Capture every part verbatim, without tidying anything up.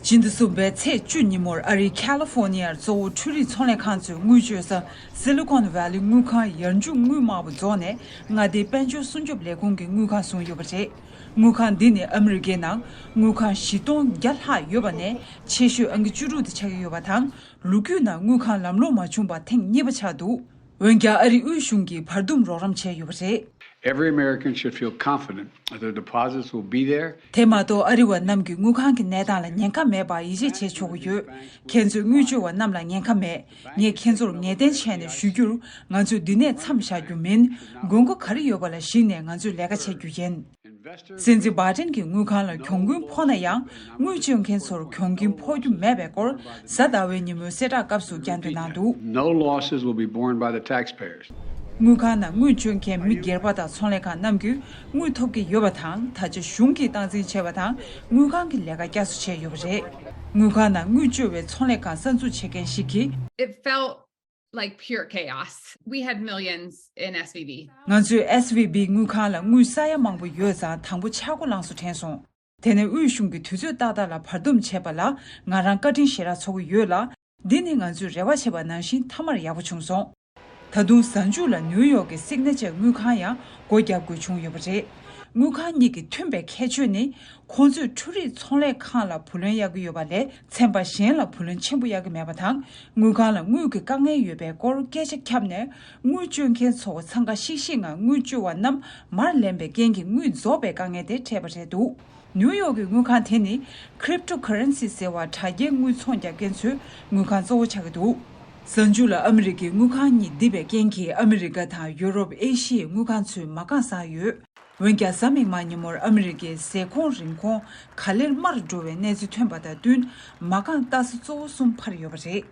ཕྱི་ཟླ་གསུམ་པའི་ཚེས་བཅུ་ཉིན་མོར་ཨ་རིའི་ཁ་ལི་ཧྥོ་ནི་ཡར་གཙོ་བོ་འཕྲུལ་རིག་ཚོང་ལས་ཁང་ཚོའི་དངུལ་སྤྱོད་ས་སི་ལི་ཀོན་ཝེ་ལི་དངུལ་ཁང་ཡར་འཇུག་དངུལ་དམར་པོ་རྫོགས་ནས། མངའ་སྡེའི་དཔལ་འབྱོར་སྲུང་སྐྱོབ་ལས་ཁུངས་ཀྱི་དངུལ་ཁང་བཟུང་ཡོད་པ་རེད། དངུལ་ཁང་འདི་ནི་ཨ་མི་རི་ཀའི་ནང་དངུལ་ཁང་བཞི་སྟོང་བརྒྱ་ལྷག་ཡོད་པ་ནས་ཆེ་ཤོས་ཨང་ཀི་བཅུ་དྲུག་དེ་ཆགས་ཀྱི་ཡོད་པ་དང་། ལོ་རྒྱུས་ནང་དངུལ་ཁང་ལམ་ལྷོང་མ་བྱུང་བ་ཐེངས་གཉིས་པ་ཆགས་འདུག་འོན་ཀྱང་ཨ་རིའི་དབུས་གཞུང་གིས་བར་འདུམ་རོགས་རམ་བྱས་ཡོད་པ་རེད། Every American should feel confident that their deposits will be there. དེ་མ་གཏོགས་ཨ་རི་བ་རྣམས་ཀྱི་དངུལ་ཁང་གི་གནས་སྟངས་ལ་ཉེན་ཁ་མེད་པ་ཡིད་ཆེས་བྱེད་ཆོག་གི་ཡོད། ཁྱེད་ཚོས་དངུལ་བཅོལ་བ་རྣམས་ལ་ཉེན་ཁ་མེད། ངས་ཁྱེད་ཚོར་ངེས་གཏན་བྱས་ནས་ཞུ་རྒྱུར། ང་ཚོས་འདི་ནས་མཚམས་བཞག་རྒྱུ་མིན། དགོས་མཁོ་ག་རེ་ཡོད་པ་ལ་གཞིགས་ནས་ང་ཚོས་ལས་ཀ་བྱེད་རྒྱུ་ཡིན། སྲིད་འཛིན་བྷའི་ཏིན་གྱིས་དངུལ་ཁང་ལ་གྱོང་གུན་ཕོག་ན་ཡང་། དངུལ་བཅོལ་མཁན་ཚོར་གྱོང་གུན་ཕོག་རྒྱུ་མེད་པའི་སྐོར་གཟའ་ཟླ་བའི་ཉིན་མོའི་གསལ་བསྒྲགས་སྐབས་སུ་བསྐྱར་ཟློས་གནང་འདུག No losses will be borne by the taxpayers. དངུལ་ཁང་ནང་དངུལ་བཅོལ་མཁན་མི་སྒེར་པ་དང་ཚོང་ལས་ཁང་རྣམས་ཀྱིས་དངུལ་ཐོབ་ཀྱི་ཡོད་པ་དང་། ད་ཆ་གཞུང་གིས་སྟངས་འཛིན་བྱས་པ་དང་། དངུལ་ཁང་གི་ལས་ཀ་བསྐྱར་གསོ་བྱས་ཡོད་པ་རེད། དངུལ་ཁང་ནང་དངུལ་བཅོལ་བའི་ཚོང་ལས་ཁང་གསར་འཛུགས་བྱེད་མཁན་ཞིག་གིས། It felt like pure chaos. We had millions in S V B. ང་ཚོས་S V B དངུལ་ཁང་ལ་དངུལ་ས་ཡ་མང་པོ་ཡོད་ཙང་དང་པོ་ཆག་སྒོ་ལངས་སུ་དྲན་སོང་། དེ་ནས་དབུས་གཞུང་གིས་དུས་ཚོད་ཏག་ཏག་ལ་བར་འདུམ་བྱས་པ་ལ་ང་རང་བཀའ་དྲིན་ཞེ་དྲག་ཚོར་གྱི་ཡོད་ལ། འདི་ནི་ང་ཚོས་རེ་བ་བྱས་པ་ནང་བཞིན་མཐའ་མར་ཡག་པོ་བྱུང་སོང་། ད་དུང་གཟའ་མཇུག་ལ་ནིའུ་ཡོག་གི་སིག་ནེ་ཅར་དངུལ་ཁང་ཡང་སྒོ་བརྒྱབ་དགོས་བྱུང་ཡོད་པ་རེད། དངུལ་ཁང་གཉིས་ཀྱི་མཐུན་པའི་ཁྱད་ཆོས་ནི། ཁོང་ཚོས་འཕྲུལ་རིག་ཚོང་ལས་ཁང་ལ་བུ་ལོན་གཡར་གྱི་ཡོད་པ་ལས་ཚན་པ་གཞན་ལ་བུ་ལོན་ཆེན་པོ་གཡར་གྱི་མེད་པ་དང་། དངུལ་ཁང་ལ་དངུལ་གྱི་དཀའ་ངལ་ཡོད་པའི་སྐོར་སྐད་ཆ་བརྒྱབ་ནས། དངུལ་བཅོལ་མཁན་ཚོ་འཚང་ཁ་ཤིག་ཤིག་ངང་དངུལ་བཅོལ་བ་རྣམས་མར་ལེན་པའི་རྐྱེན་གྱིས་དངུལ་རྫོགས་པའི་དཀའ་ངལ་དེ་འཕྲད་པ་རེད་འདུག་ནིའུ་ཡོག་གི་དངུལ་ཁང་དེ་ནི་Cryptocurrency ཟེར་བ་དྲ་རྒྱའི་དངུལ་ཚོང་རྒྱག་མཁན་ཚོའི་དངུལ་ཁང་གཙོ་བོ་ཆགས་ཀྱི་འདུག་གཟའ་མཇུག་ལ་ཨ་མི་རི་ཀའི་དངུལ་ཁང་གཉིས་རྡིབ་པའི་རྐྱེན་གྱིས་ཨ་མི་རི་ཀ་དང་ཡུ་རོབ། ཨེ་ཤི་ཡའི་དངུལ་ཁང་ཚོས་མ་རྐང་བཟང་ཡོད། འོན་ཀྱང་གཟའ་མིག་དམར་ཉིན་མོར་ཨ་མི་རི་ཀའི་ཟས་གོང་རིན་གོང་ག་ལེར་དམའ་རུ་འགྲོ་བའི་གནས་ཚུལ་ཐོན་པ་དང་བསྟུན། མ་རྐང་ལྟ་ས་གཙོ་བོ་གསུམ་འཕར་ཡོད་པ་རེད།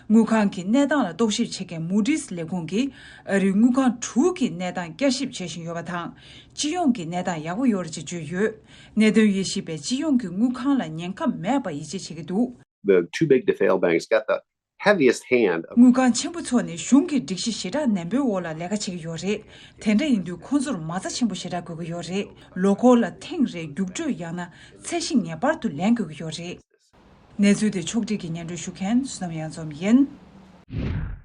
དངུལ་ཁང་གི་གནས་སྟངས་ལ་རྟོག་ཞིབ་བྱེད་མཁན་Moody's ལས་ཁུངས་ཀྱིས་ཨ་རིའི་དངུལ་ཁང་དྲུག་གི་གནས་སྟངས་བསྐྱར་ཞིབ་བྱེད་བཞིན་ཡོད་པ་དང་། སྤྱི་ཡོངས་ཀྱི་གནས་སྟངས་ཡག་པོ་ཡོད་རེད་ཅེས་བརྗོད་ཡོད། གནད་དོན་དབྱེ་ཞིབ་པས་སྤྱི་ཡོངས་ཀྱི་དངུལ་ཁང་ལ་ཉེན་ཁ་མེད་པ་ཡིད་ཆེས་བྱེད་ཀྱི་འདུག The too big to fail banks got the heaviest hand of དངུལ་ཁང་ཆེན་པོ་ཚོ་ནི་གཞུང་གི་སྒྲིག་གཞི་ཞེ་དྲག་ནན་པོའི་འོག་ལ་ལས་ཀ་བྱེད་ཀྱི་ཡོད་རེད། དེ་འདྲ་ཡིན་དུས་ཁོང་ཚོར་མ་རྩ་ཆེན་པོ་ཞེ་དྲག་དགོས་ཀྱི་ཡོད་རེད། ལོ་འཁོར་ལ་ཐེངས་རེ་རྒྱུགས་སྤྲོད་ཡང་ན་ཚད་གཞི་ངེས་པར་དུ་ལེན་དགོས་ཀྱི་ཡོད་རེད། གནས་ཚུལ་དེ་ཕྱོགས་སྒྲིག་གིས་སྙན་སྒྲོན་ཞུ་མཁན་བསོད་ནམས་གཡང་འཛོམས་ཡིན།